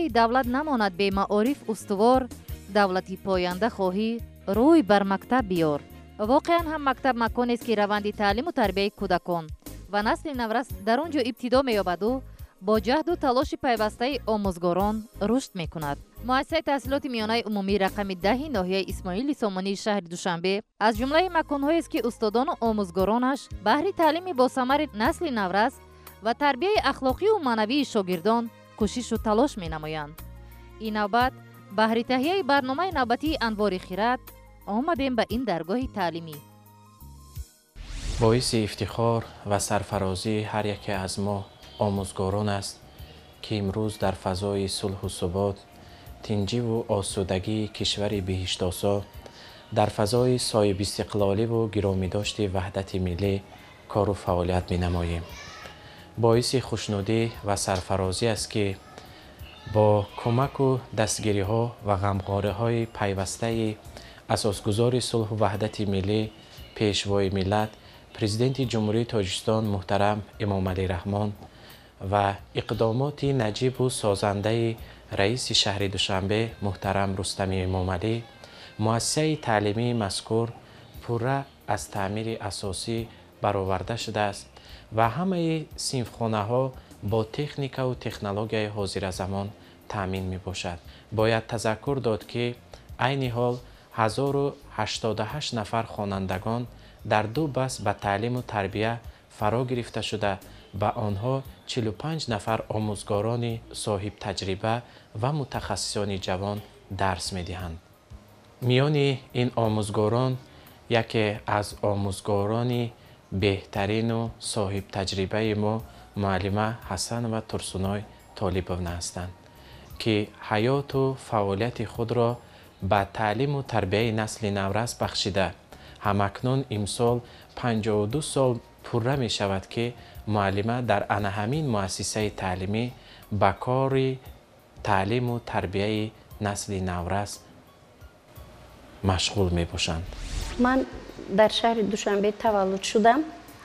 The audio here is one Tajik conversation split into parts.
Давлат намонад бемаориф устувор, давлати поянда хоҳӣ, рӯй бар мактаб биёр. Воқеан ҳам мактаб маконест, ки раванди таълиму тарбияи кӯдакон ва насли наврас дар он ҷо ибтидо меёбаду бо ҷаҳду талоши пайвастаи омӯзгорон рушд мекунад. Муассисаи таҳсилоти миёнаи умумии рақами 10-и ноҳияи Исмоили Сомонии шаҳри Душанбе аз ҷумлаи маконҳоест, ки устодону омӯзгоронаш баҳри таълими босамари насли наврас ва тарбияи ахлоқию маънавии шогирдон кӯшишу талош менамоянд. Ин навбат баҳри таҳияи барномаи навбатии «Анвори хирад» омадем ба ин даргоҳи таълимӣ. Боиси ифтихор ва сарфарозии ҳар яке аз мо омӯзгорон аст, ки имрӯз дар фазои сулҳу субот, тинҷиву осудагии кишвари биҳиштосо, дар фазои соҳибистиқлоливу гиромидошти ваҳдати миллӣ кору фаъолият менамоем. Боиси хушнудӣ ва сарфарозӣ аст, ки бо кӯмаку дастгириҳо ва ғамхориҳои пайвастаи асосгузори сулҳу ваҳдати миллӣ, Пешвои миллат, Президенти Ҷумҳурии Тоҷикистон муҳтарам Эмомалӣ Раҳмон ва иқдомоти наҷибу созандаи раиси шаҳри Душанбе муҳтарам Рустами Эмомалӣ муассисаи таълимии мазкур пурра аз таъмири асосӣ бароварда шудааст ва ҳамаи синфхонаҳо бо техникаву технологияи ҳозиразамон таъмин мебошад. Бояд тазаккур дод, ки айни ҳол 1088 нафар хонандагон дар ду баст ба таълиму тарбия фаро гирифта шуда, ба онҳо 45 нафар омӯзгорони соҳибтаҷриба ва мутахассисони ҷавон дарс медиҳанд. Миёни ин омӯзгорон яке аз омӯзгорони беҳтарину соҳибтаҷрибаи мо муаллима Ҳасанова Турсуной Толибовна ҳастанд, ки ҳаёту фаъолияти худро ба таълиму тарбияи насли наврас бахшида. Ҳамакнун имсол 52 сол пурра мешавад, ки муаллима дар ана ҳамин муассисаи таълимӣ ба кори таълиму тарбияи насли наврас машғул мебошанд. Ман дар шаҳри Душанбе таваллуд шудам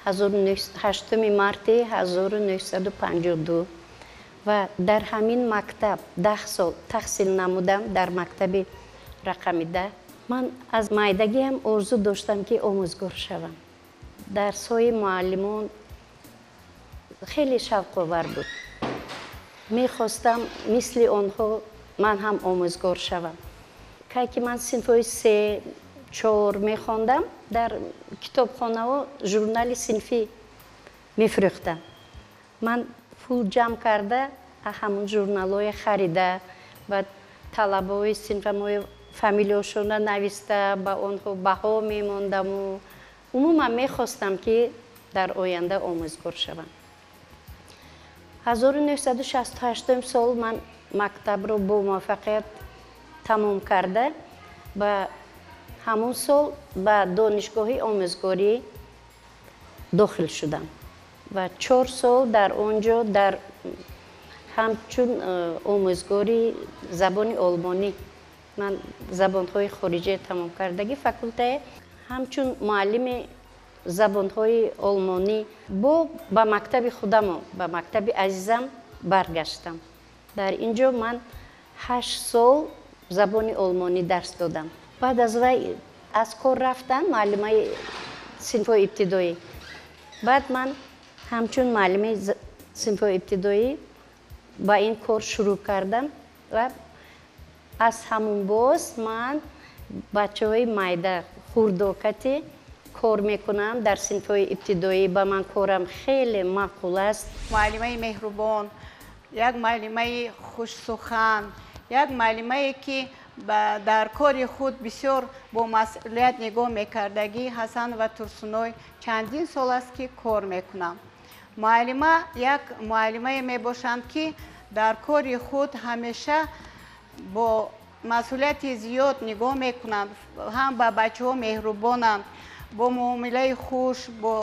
8 марти 1952 ва дар ҳамин мактаб 10 сол таҳсил намудам, дар мактаби рақами 10. Ман аз майдагиам орзу доштам, ки омӯзгор шавам. Дарсҳои муаллимон хеле шавқовар буд. Мехостам мисли онҳо ман ҳам омӯзгор шавам. Кай ки ман синфҳои се, чор мехондам, дар китобхонаҳо журнали синфӣ мефурӯхтам. Ман пул ҷамъ карда, ҳамун журналҳое харида, баъд талабаҳои синфамои фамилияшонро нависта, ба онҳо баҳо мемондаму умуман мехостам, ки дар оянда омӯзгор шавам. 1968 сол ман мактабро бо муваффақият тамом карда, ба ҳамон сол ба донишгоҳи омӯзгорӣ дохил шудам ва 4 сол дар он ҷо дар ҳамчун омӯзгори забони олмонӣ, ман забонҳои хориҷия тамом кардагӣ факултае, ҳамчун муаллими забонҳои олмонӣ бо ба мактаби худамо, ба мактаби азизам баргаштам. Дар ин ҷо ман 8 сол забони олмонӣ дарс додам. Баъд аз вай аз кор рафтан муаллимаи синфҳои ибтидоӣ. Баъд ман ҳамчун муаллими синфҳои ибтидоӣ ба ин кор шурӯъ кардам ва аз ҳамун боз ман бачаҳои майда хурдокате кор мекунам дар синфҳои ибтидоӣ. Ба ман корам хеле маъқул аст. Муаллимаи меҳрубон, як муаллимаи хушсухан, як муаллимае, ки дар кори худ бисёр бо масъулият нигоҳ мекардагӣ, Ҳасанова Турсуной чандин сол аст, ки кор мекунам. Муаллима як муаллимае мебошанд, ки дар кори худ ҳамеша бо масъулияти зиёд нигоҳ мекунанд, ҳам ба бачаҳо меҳрубонанд, бо муомилаи хуш бо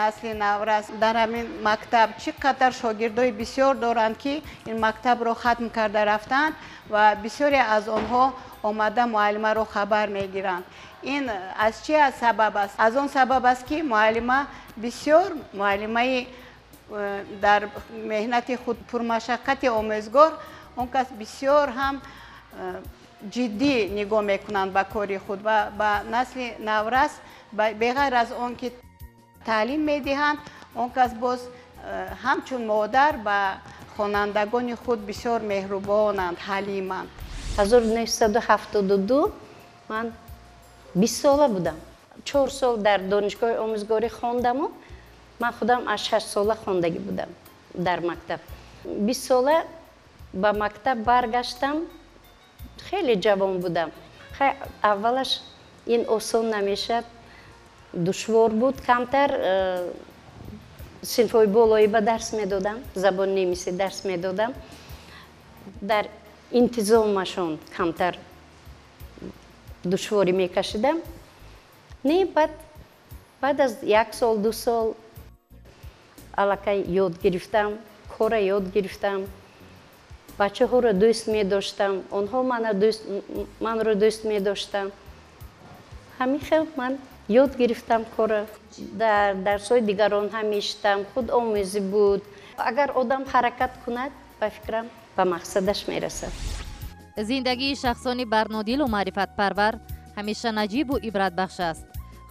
насли наврас. Дар ҳамин мактаб чӣ қадар шогирдои бисёр доранд, ки ин мактабро хатм карда рафтанд ва бисёре аз онҳо омада муаллимаро хабар мегиранд. Ин аз чи аз сабаб аст? Аз он сабаб аст, ки муаллима бисёр муаллимаи дар меҳнати худ пурмашаққати омӯзгор. Он кас бисёр ҳам ҷиддӣ нигоҳ мекунанд ба кори худ ва ба насли наврас. Беғайр аз он ки таълим медиҳанд, он кас боз ҳамчун модар ба хонандагони худ бисёр меҳрубонанд, ҳалиманд. 1972 ман 20 сола будам. 4 сол дар донишгоҳи омӯзгорӣ хондаму ман худам аз 6 сола хондагӣ будам дар мактаб. 20 сола ба мактаб баргаштам, хеле ҷавон будам. Аввалаш ин осон намешавад, душвор буд. Камтар синфҳои болоӣ ба дарс медодам, забони немисӣ дарс медодам. Дар интизомашон камтар душворӣ мекашидам. Не, баъд аз як сол, 2 сол аллакай ёд гирифтам, кора ёд гирифтам. Бачаҳоро дӯст медоштам, онҳо манро дӯст медоштанд. Ҳамин хел ман ёд гирифтам кора. Дар дарсҳои дигарон ҳам мешитам, худомӯзӣ буд. Агар одам ҳаракат кунад, ба фикрам, ба мақсадаш мерасад. Зиндагии шахсони барнодилу маърифатпарвар ҳамеша наҷибу ибратбахш аст,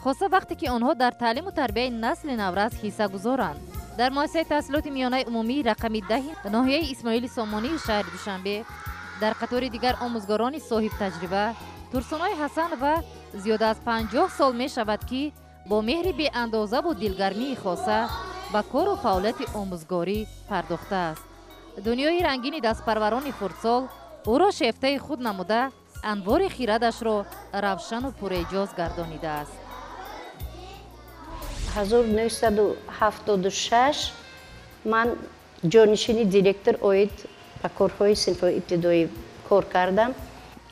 хоса вақте ки онҳо дар таълиму тарбияи насли наврас ҳисса гузоранд. Дар муассисаи таҳсилоти миёнаи умумии рақами 10 ноҳияи Исмоили Сомонии шаҳри Душанбе дар қатори дигар омӯзгорони соҳибтаҷриба Турсунои Ҳасанова зиёда аз 50 сол мешавад, ки бо меҳри беандозаву дилгармии хоса ба кору фаъолияти омӯзгорӣ пардохтааст. Дунёи рангини дастпарварони хурдсол ӯро шефтаи худ намуда, анвори хирадашро равшану пурэъҷоз гардонидааст. 1976 ман ҷонишини директор оид ба корҳои синфҳои ибтидоӣ кор кардам.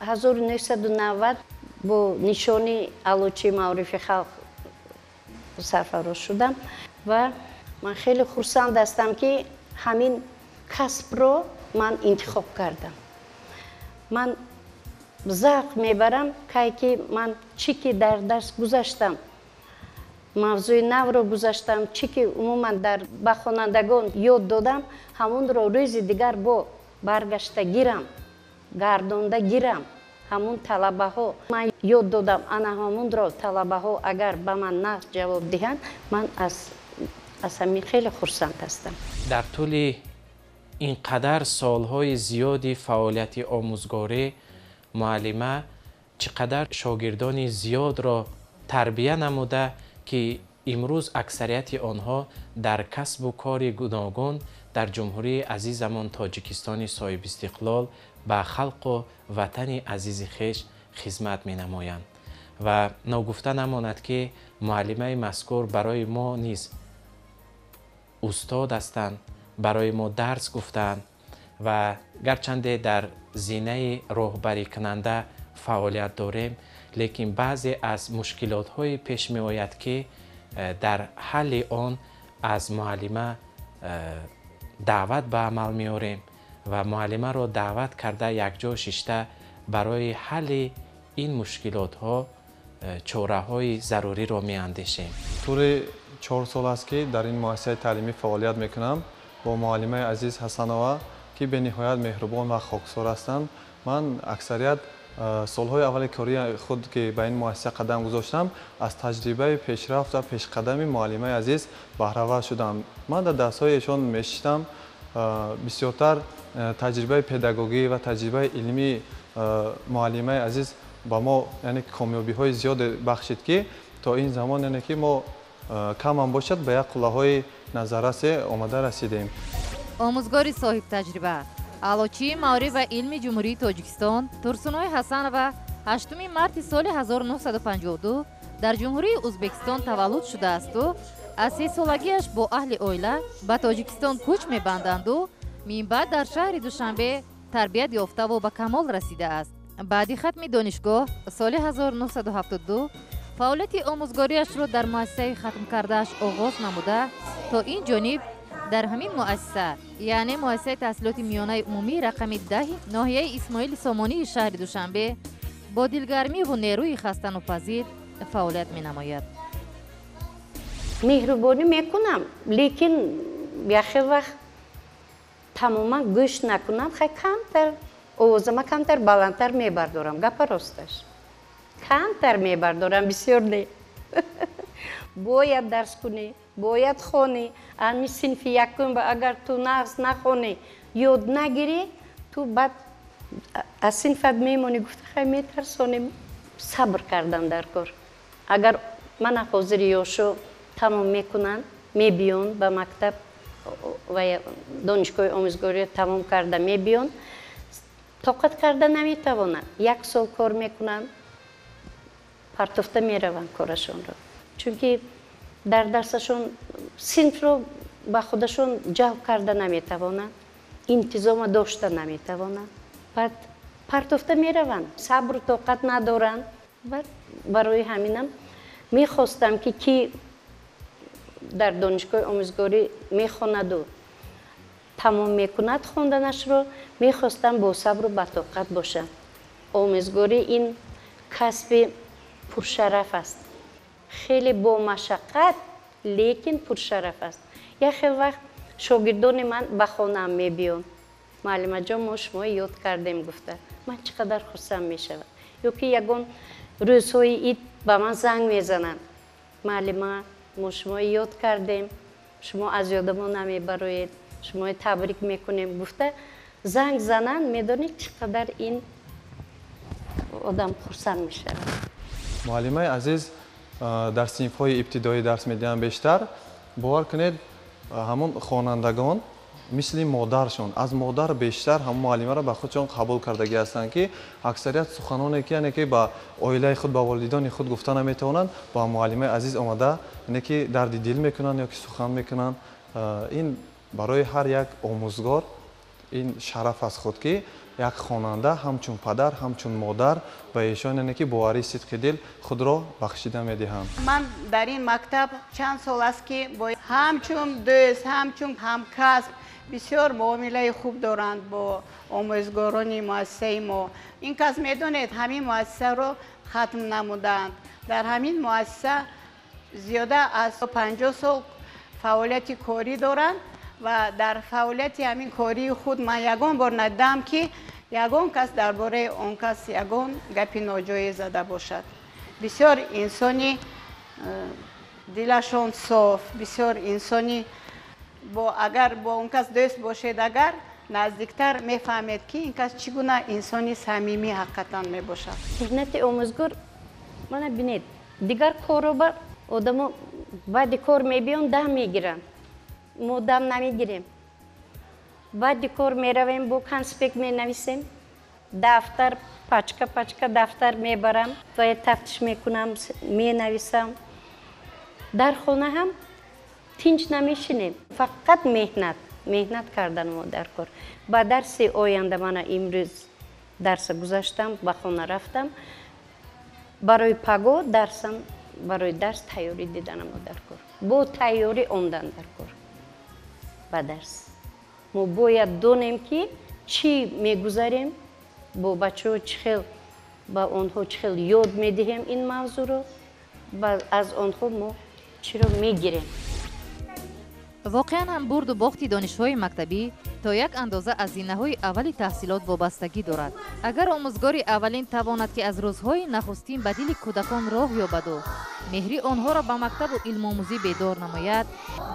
1990 бо нишони Аълочии маорифи халқ сарфароз шудам ва ман хеле хурсанд ҳастам, ки ҳамин касбро ман интихоб кардам. Ман завқ мебарам, кай ки ман чӣ ки дар дарс гузаштам, мавзӯи навро гузаштам, чӣ ки умуман ба хонандагон ёд додам, ҳамонро рӯзи дигар бо баргашта гирам, гардонда гирам. Ҳамун талабаҳо ман ёд додам, ана ҳамунро талабаҳо агар ба ман нағз ҷавоб диҳанд, ман аз ҳамин хеле хурсанд ҳастам. Дар тӯли ин қадар солҳои зиёди фаъолияти омӯзгорӣ муаллима чӣ қадар шогирдони зиёдро тарбия намуда, ки имрӯз аксарияти онҳо дар касбу кори гуногун дар ҷумҳурии азизамон Тоҷикистони соҳибистиқлол ба халқу ватани азизи хеш хизмат менамоянд. Ва ногуфта намонад, ки муаллимаи мазкур барои мо низ устод ҳастанд, барои мо дарс гуфтаанд ва гарчанде дар зинаи роҳбарикунанда фаъолият дорем, лекин баъзе аз мушкилотҳое пеш меояд, ки дар ҳалли он аз муаллима даъват ба амал меорем ва муаллимаро даъват карда якҷо шишта барои ҳалли ин мушкилотҳо чораҳои заруриро меандешем. Тӯли 4 сол аст, ки дар ин муассисаи таълимӣ фаъолият мекунам бо муаллимаи азиз Ҳасанова, ки бениҳоят меҳрубон ва хоксор ҳастанд. Ман аксарият солҳои аввали кории худ, ки ба ин муассиса қадам гузоштам, аз таҷрибаи пешрафт ва пешқадами муаллимаи азиз баҳравар шудам. Ман дар дарсҳои эшон мешиштам, бисёртар таҷрибаи педагогӣ ва таҷрибаи илмии муаллимаи азиз ба мо, яъне комёбиҳои зиёде бахшид, ки то ин замон, яъне ки мо камам бошад, ба як қуллаҳои назаррасе омада расидем. Омӯзгори соҳибтаҷриба, Аълочии маориф ва илми Ҷумҳурии Тоҷикистон Турсунои Ҳасанова 8 марти соли 1952 дар Ҷумҳурии Ӯзбекистон таваллуд шудаасту аз 3-солагиаш бо аҳли оила ба Тоҷикистон кӯч мебанданду минбаъд дар шаҳри Душанбе тарбият ёфтаву ба камол расидааст. Баъди хатми донишгоҳ соли 1972 фаъолияти омӯзгориашро дар муассисаи хатмкардааш оғоз намуда, то ин ҷониб дар ҳамин муассиса, яъне муассисаи таҳсилоти миёнаи умумии рақами 10 ноҳияи Исмоили Сомонии шаҳри Душанбе бо дилгармиву нерӯи хастанопазир фаъолият менамояд. Меҳрубонӣ мекунам, лекин яхе вақт Тамоман гӯш накунам, хай камтар овозама камтар баландтар мебардорам. Гапа росташ. Камтар мебардорам, бисёр не. Бояд дарс кунӣ, бояд хонӣ. Ами синфи якум ба агар ту нағз нахонӣ, ёд нагирӣ, ту баъд аз синфат мемонӣ. Гуфта хай метарсонем. Сабр кардан дар кор. Агар мана ҳозир ёшо тамом мекунанд, мебиён ба мактаб ва донишгоҳи омӯзгориро тамом карда мебиён, тоқат карда наметавонанд. Як сол кор мекунанд, партофта мераванд корашонро. Чунки дар дарсашон синфро ба худашон ҷалб карда наметавонанд, интизома дошта наметавонанд. Баъд партофта мераванд, сабру тоқат надоранд. Баъд барои ҳаминам мехостам ки дар донишгоҳи омӯзгорӣ мехонаду тамом мекунад хонданашро, мехостам бо сабру батоқат бошам. Омӯзгорӣ ин касби пуршараф аст. Хеле бомашаққат, лекин пуршараф аст. Як хел вақт шогирдони ман ба хонаам мебиёнд. Муаллимаҷон, мо шумо ёд кардем, гуфта. Ман чӣ қадар хурсанд мешавам. Ё ки ягон рӯзҳои ид ба ман занг мезананд. Муаллима, мо шумо ёд кардем, шумо аз ёдамо намебароед, шумо табрик мекунем, гуфта занг зананд. Медонед чӣ қадар ин одам хурсанд мешавад. Муаллимаи азиз дар синфҳои ибтидоӣ дарс медиҳанд бештар. Бовар кунед, ҳамон хонандагон мисли модаршон, аз модар бештар ҳамон муаллимаро ба худшон қабул кардагӣ ҳастанд, ки аксарият суханоне ки яъне ки ба оилаи худ, ба волидони худ гуфта наметавонанд, ба муаллимаи азиз омада яъне ки дарди дил мекунанд ё ки сухан мекунанд. Ин барои ҳар як омӯзгор ин шараф аст худ, ки як хонанда ҳамчун падар, ҳамчун модар ба эшон яъне ки боварии сидқи дил худро бахшида медиҳанд. Ман дар ин мактаб чанд сол аст, ки бо ҳамчун дӯст, ҳамчун ҳамкасб бисёр муомилаи хуб доранд бо омӯзгорони муассисаи мо. Ин кас медонед, ҳамин муассисаро хатм намуданд. Дар ҳамин муассиса зиёда аз 50 сол фаъолияти корӣ доранд ва дар фаъолияти ҳамин кории худ ман ягон бор надидам, ки ягон кас дар бораи он кас ягон гапи ноҷое зада бошад. Бисёр инсони дилашон соф, бисёр инсони бо агар бо он кас дӯст бошед, агар наздиктар мефаҳмед, ки ин кас чӣ гуна инсони самимӣ ҳақиқатан мебошад. Меҳнати омӯзгор, мана бинед, дигар корро ба одамо баъди кор мебиён, дам мегиранд. Мо дам намегирем. Баъди кор меравем, бо конспект менависем, дафтар пачка пачка дафтар мебарам ва тафтиш мекунам, менависам. Дар хона ҳам тинч намешинем, фақат меҳнат, меҳнат кардан мо дар кор. Ба дарси оянда мана имрӯз дарса гузаштам, ба хона рафтам, барои паго дарсам, барои дарс тайёрӣ диданам мо дар кор. Бо тайёрӣ омдан дар кор ба дарс. Мо бояд донем, ки чӣ мегузарем, бо бачаҳо чӣ хел, ба онҳо чӣ хел ёд медиҳем ин мавзӯъро, аз онҳо мо чиро мегирем. Воқеан ҳам бурду бохти донишҳои мактабӣ то як андоза аз зинаҳои аввали таҳсилот вобастагӣ дорад. Агар омӯзгори аввалин тавонад, ки аз рӯзҳои нахустин ба дили кӯдакон роҳ ёбаду меҳри онҳоро ба мактабу илмомӯзӣ бедор намояд,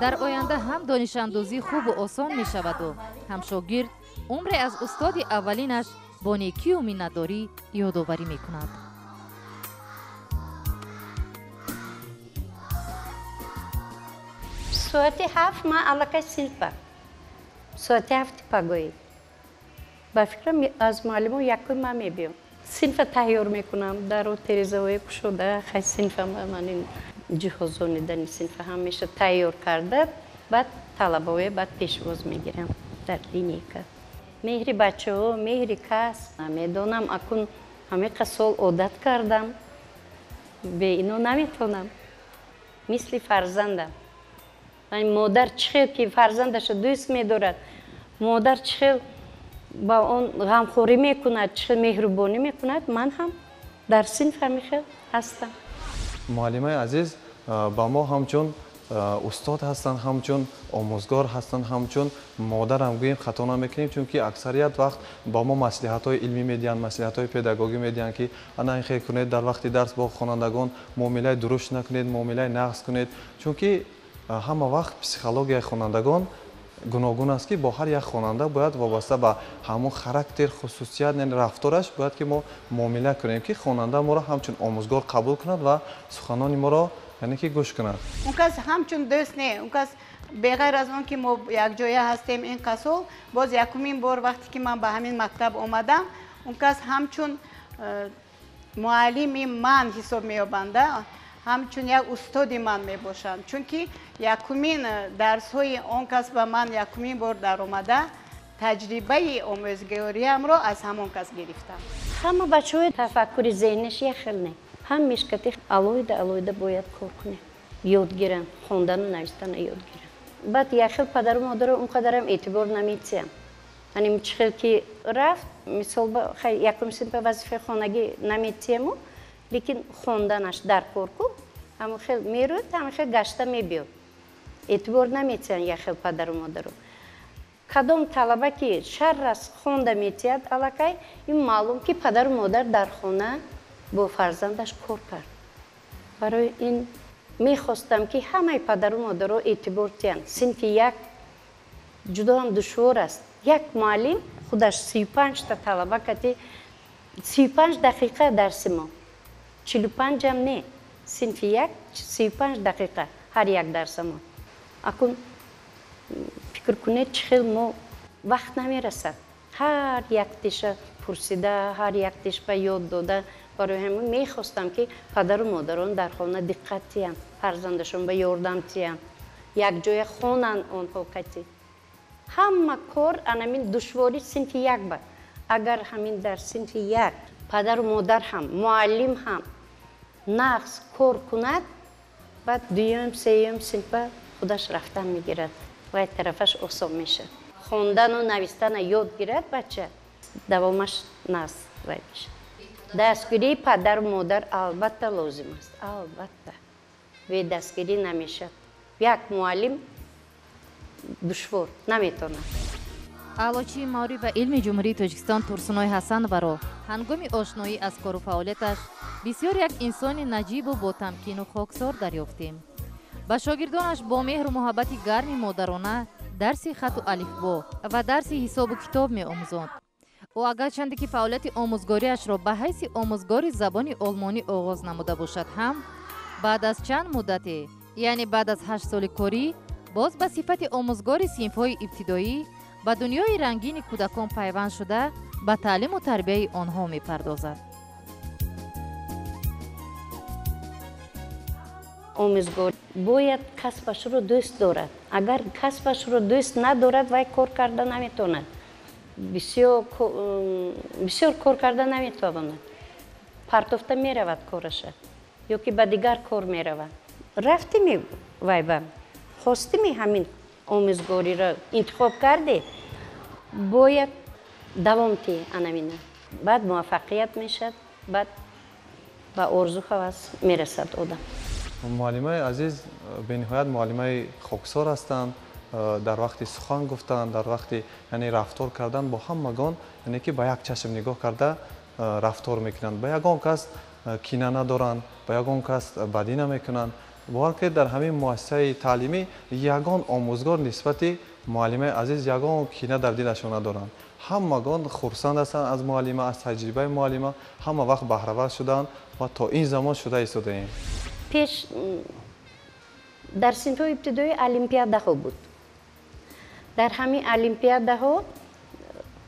дар оянда ҳам донишандӯзӣ хубу осон мешаваду ҳам шогирд умре аз устоди аввалинаш бо некию миннатдорӣ ёдоварӣ мекунад. Соати 7 ман аллакай синфа. Соати 7 пагоҳӣ. Ба фикрам, аз муаллимо якум ман мебиём. Синфа тайёр мекунам, дару терезаҳои кушода, хай синфа ман ин ҷиҳозонидани синфа ҳамеша тайёр карда, баъд талабаҳое баъд пешвоз мегирам дар линейка. Меҳри бачаҳо, меҳри кас. Медонам, акун ҳамеқа сол одат кардам, бе ино наметавонам. Мисли фарзандам. Модар чӣ хел ки фарзандашро дӯст медорад, модар чӣ хел ба он ғамхорӣ мекунад, чӣ хел меҳрубонӣ мекунад, ман ҳам дар синф ҳамин хел ҳастам. Муаллимаи азиз ба мо ҳамчун устод ҳастанд, ҳамчун омӯзгор ҳастанд, ҳамчун модарам гӯем хато намекунем, чунки аксарият вақт ба мо маслиҳатҳои илмӣ медиҳанд, маслиҳатҳои педагогӣ медиҳанд, ки ана ин хел кунед, дар вақти дарс бо хонандагон муомилаи дурушт накунед, муомилаи нағз кунед, чунки ҳама вақт психологияи хонандагон гуногун аст, ки бо ҳар як хонанда бояд вобаста ба ҳамон характер, хусусият, яъне рафтораш бояд ки мо муомила кунем, ки хонанда моро ҳамчун омӯзгор қабул кунад ва суханони моро яъне ки гӯш кунад. Он кас ҳамчун дӯст не, он кас беғайр аз он ки мо якҷоя ҳастем ин қасол, боз якумин бор вақте ки ман ба ҳамин мактаб омадам, он кас ҳамчун муаллими ман ҳисоб меёбанда, ҳамчун як устоди ман мебошанд, чунки якумин дарсҳои он кас ба ман якумин бор даромада, таҷрибаи омӯзгориамро аз ҳамон кас гирифтам. Ҳама бачаҳои тафаккури зеҳниш як хел не, ҳам мешкати алоҳида алоҳида бояд кор кунем, ёд гиранд, хондану навистанро ёд гиранд. Баъд як хел падару модаро он қадарам эътибор наметиҳанд. Ани чӣ хел ки рафт, мисол якум синфа вазифаи хонагӣ наметиҳему, лекин хонданаш дар кор ку, ҳамон хел мерӯяд, ҳамон хел гашта мебиёд. Эътибор наметиҳанд як хел падару модаро. Кадом талаба ки шаррас хонда метиҳад аллакай, ин маълум ки падару модар дар хона бо фарзандаш кор кард. Барои ин мехостам ки ҳамаи падару модаро эътибор диҳанд. Синфи як ҷудоам душвор аст. Як муаллим худаш 35та талаба кати 35 дақиқа дарси мо. 45ам не, синфи як 35 дақиқа ҳар як дарсамо. Акун фикр кунед чӣ хел мо вақт намерасад. Ҳар як тиша пурсида, ҳар як тиш ба ёд дода. Барои ҳамин мехостам ки падару модарон дар хона диққат диҳанд, фарзандашон ба ёрдам диҳанд, якҷоя хонанд онҳо кати. Ҳама кор анамин душвори синфи як ба. Агар ҳамин дар синфи як падару модар ҳам, муаллим ҳам нағз кор кунад, баъд дуюм, сеюм синфа худаш рафтан мегирад, вай тарафаш осон мешавад. Хондану навистана ёд гирад бача, давомаш нағз вай мешавад. Дастгирии падару модар албатта лозим аст, албатта. Бе дастгирӣ намешавад. Як муаллим душвор наметавонад. Аълочии маориф ва илми Ҷумҳурии Тоҷикистон Турсуной Ҳасановаро ҳангоми ошноӣ аз кору фаъолияташ бисёр як инсони наҷибу ботамкину хоксор дарёфтем. Ба шогирдонаш бо меҳру муҳаббати гарми модарона дарси хату алифбо ва дарси ҳисобу китоб меомӯзонд. Ӯ агарчанде ки фаъолияти омӯзгориашро ба ҳайси омӯзгори забони олмонӣ оғоз намуда бошад ҳам, баъд аз чанд муддате, яъне баъд аз 8 соли корӣ, боз ба сифати омӯзгори синфҳои ибтидоӣ ба дунёи рангини кӯдакон пайванд шуда, ба таълиму тарбияи онҳо мепардозад. Омӯзгор бояд касбашро дӯст дорад. Агар касбашро дӯст надорад, вай кор карда наметавонад. Бисёр кор карда наметавонад. Партофта меравад кораша ё ки ба дигар кор меравад. Рафтими вай ба хостими ҳамин омӯзгориро интихоб кардӣ, бояд давом диҳӣ анамина. Баъд муваффақият мешавад, баъд ба орзу ҳавас мерасад одам. Муаллимаи азиз бениҳоят муаллимаи хоксор ҳастанд. Дар вақти сухан гуфтан, дар вақти яъне рафтор кардан бо ҳамагон, яъне ки ба як чашм нигоҳ карда рафтор мекунанд. Ба ягон кас кина надоранд, ба ягон кас бадӣ намекунанд. Бовар кунед, дар ҳамин муассисаи таълимӣ ягон омӯзгор нисбати муаллимаи азиз ягон кина дар дилашон надоранд. Ҳамагон хурсанд ҳастанд аз муаллима, аз таҷрибаи муаллима, ҳама вақт баҳравар шуданд ва то ин замон шуда истодаем. Пеш дар синфҳои ибтидоӣ олимпиадаҳо буд. Дар ҳамин олимпиадаҳо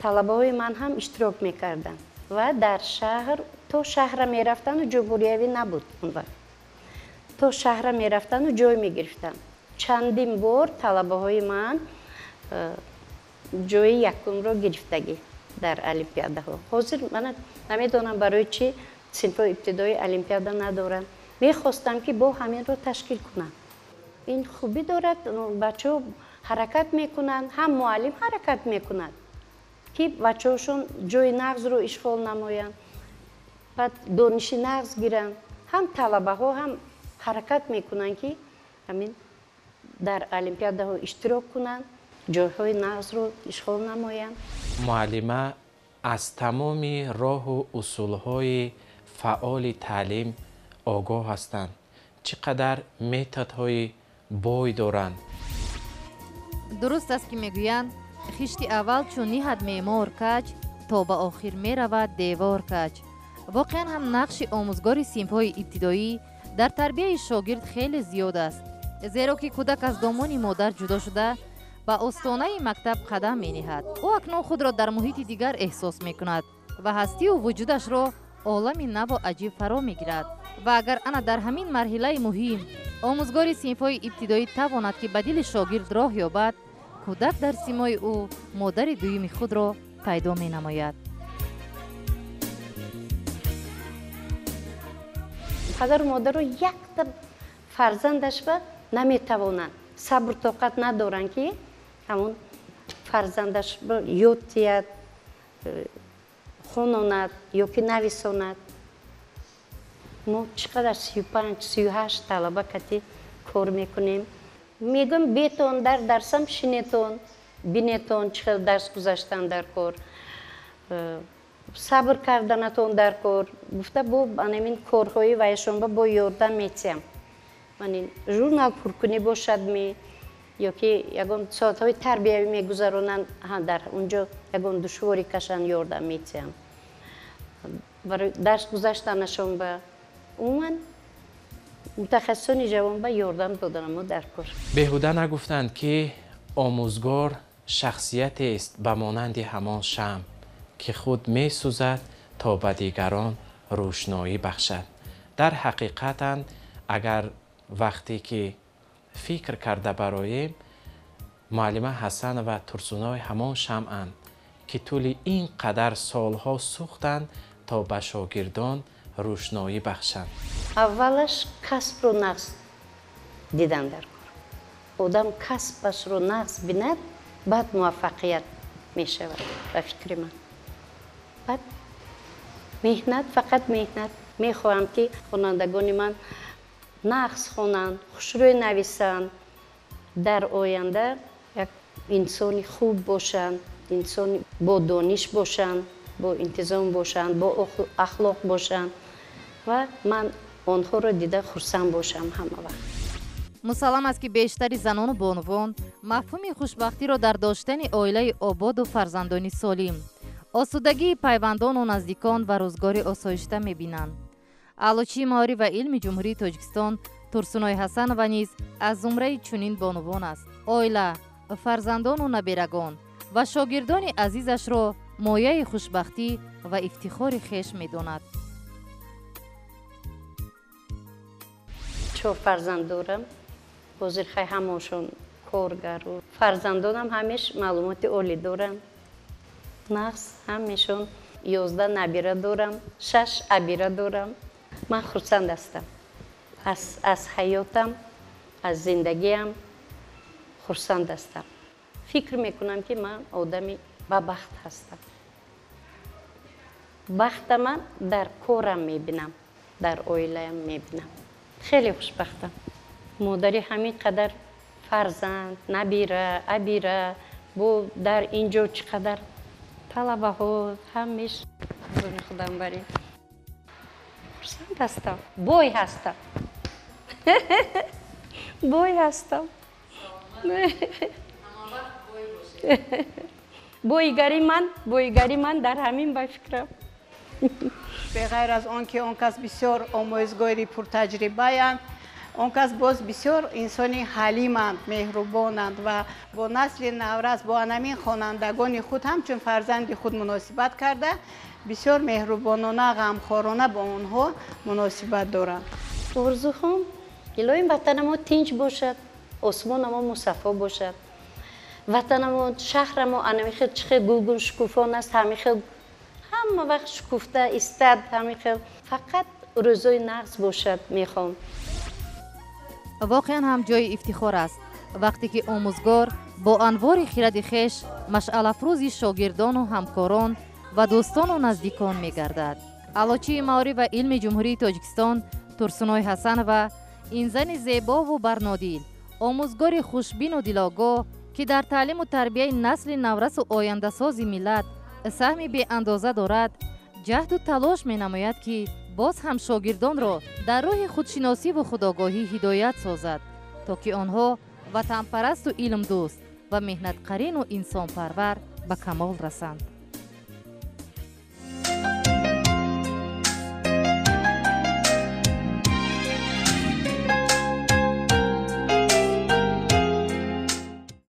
талабаҳои ман ҳам иштирок мекарданд ва дар шаҳр то шаҳра мерафтану ҷумҳуриявӣ набуд он вақт. То шаҳра мерафтану ҷой мегирифтанд. Чандин бор талабаҳои ман ҷои якумро гирифтагӣ дар олимпиадаҳо. Ҳозир ман намедонам барои чӣ синфҳои ибтидоӣ олимпиада надоранд. Мехостам ки бо ҳаминро ташкил кунам. Ин хубӣ дорад, бачаҳо ҳаракат мекунанд, ҳам муаллим ҳаракат мекунад, ки бачаҳошон ҷои нағзро ишғол намоянд, баъд дониши нағз гиранд. Ҳам талабаҳо ҳам ҳаракат мекунанд, ки ҳамин Дар олимпиадаҳо иштирок кунанд, ҷойҳои нағзро ишғол намоянд. Муаллима аз тамоми роҳу усулҳои фаъоли таълим огоҳ ҳастанд. Чӣ қадар методҳои бой доранд. Дуруст аст, ки мегӯянд, хишти аввал чун ниҳад меъмор каҷ, то ба охир меравад девор каҷ. Воқеан ҳам нақши омӯзгори синфҳои ибтидоӣ дар тарбияи шогирд хеле зиёд аст, зеро ки кӯдак аз домони модар ҷудо шуда ба остонаи мактаб қадам мениҳад. Ӯ акнун худро дар муҳити дигар эҳсос мекунад ва ҳастию вуҷудашро олами наву аҷиб фаро мегирад. Ва агар ана дар ҳамин марҳилаи муҳим омӯзгори синфҳои ибтидоӣ тавонад, ки ба дили шогирд роҳ ёбад, кӯдак дар симои ӯ модари дуюми худро пайдо менамояд. Падару модаро якта фарзандашба наметавонанд, сабру тоқат надоранд, ки ҳамон фарзандашро ёд диҳад, хононад ё ки нависонад. Мо чӣ қадар 35, 38 талаба кати кор мекунем. Мегӯям, бетон дар дарсам шинетон, бинетон чӣ хел дарс гузаштан дар кор, сабр карданатон дар кор гуфта, бо анамин корҳои вайшонба бо ёрдам метиҳам. Мани журнал пуркунӣ бошад ми ё ки ягон соатҳои тарбиявӣ мегузаронанд, дар унҷо ягон душворӣ кашанд, ёрдам метиҳам. Барои дарс гузаштанашон ба умуман мутахассисони ҷавон ба ёрдам доданамо дар кор. Беҳуда нагуфтанд, ки омӯзгор шахсиятест ба монанди ҳамон шамъ, ки худ месӯзад то ба дигарон рӯшноӣ бахшад. Дар ҳақиқатан, агар вақте ки фикр карда бароем, муаллима Ҳасанова Турсуной ҳамон шамъанд, ки тӯли ин қадар солҳо сӯхтанд то ба шогирдон рӯшноӣ бахшанд. Аввалаш касбро нағз дидан дар кор. Одам касбашро нағз бинад, баъд муваффақият мешавад, ба фикри ман. Баъд меҳнат, фақат меҳнат. Мехоҳам, ки хонандагони ман нағз хонанд, хушрӯй нависанд, дар оянда як инсони хуб бошанд, инсони бо дониш бошанд, бо интизом бошанд, бо ахлоқ бошанд ва ман онҳоро дида хурсанд бошам ҳама вақт. Мусаллам аст, ки бештари занону бонувон мафҳуми хушбахтиро дар доштани оилаи ободу фарзандони солим, осудагии пайвандону наздикон ва рӯзгори осоишта мебинанд. Аълочии маориф ва илми Ҷумҳурии Тоҷикистон Турсуной Ҳасанова низ аз зумраи чунин бонувон аст. Оила, фарзандону наберагон ва шогирдони азизашро мояи хушбахтӣ ва ифтихори хеш медонад. Чор фарзанд дорам. Ҳозир хай ҳамашон коргару фарзандонам ҳамеш маълумоти олӣ доранд. Нағз ҳамешон. 11 набира дорам, шаш абира дорам. Ман хурсанд ҳастам аз ҳаётам, аз зиндагиам хурсанд ҳастам. Фикр мекунам, ки ман одами бабахт ҳастам. Бахтама дар корам мебинам, дар оилаям мебинам. Хеле хушбахтам. Модари ҳамин қадар фарзанд, набира, абира, бо дар ин ҷо чӣ қадар талабаҳо, ҳамеш зони худам барем. Хурсанд ҳастам, бой ҳастам, бой ҳастам. Боигари ман, боигари ман дар ҳамин, ба фикрам. Беғайр аз он ки он кас бисёр омӯзгори пуртаҷрибаянд, он кас боз бисёр инсони ҳалиманд, меҳрубонанд ва бо насли наврас, бо анамин хонандагони худ ҳамчун фарзанди худ муносибат карда, бисёр меҳрубонона, ғамхорона бо онҳо муносибат доранд. Орзуҳом, илоҳим ватанамо тинҷ бошад, осмонамо мусаффо бошад, ватанамо, шаҳрамо анамихел чӣ хел гулгун шукуфон аст, ҳамихел ҳама вақт шукуфта истад, ҳамихел фақат рӯзои нағз бошад мехоҳам. Воқеан ҳам ҷои ифтихор аст, вақте ки омӯзгор бо анвори хиради хеш машъалафрӯзи шогирдону ҳамкорон ва дӯстону наздикон мегардад. Аълочии маориф ва илми Ҷумҳурии Тоҷикистон Турсуной Ҳасанова ин зани зебову барнодил, Омӯзгори хушбину дилогоҳ, ки дар таълиму тарбияи насли наврасу ояндасози миллат саҳми беандоза дорад, ҷаҳду талош менамояд, ки боз ҳам шогирдонро дар роҳи худшиносиву худогоҳӣ ҳидоят созад, то ки онҳо ватанпарасту илмдӯст ва меҳнатқарину инсонпарвар ба камол расанд.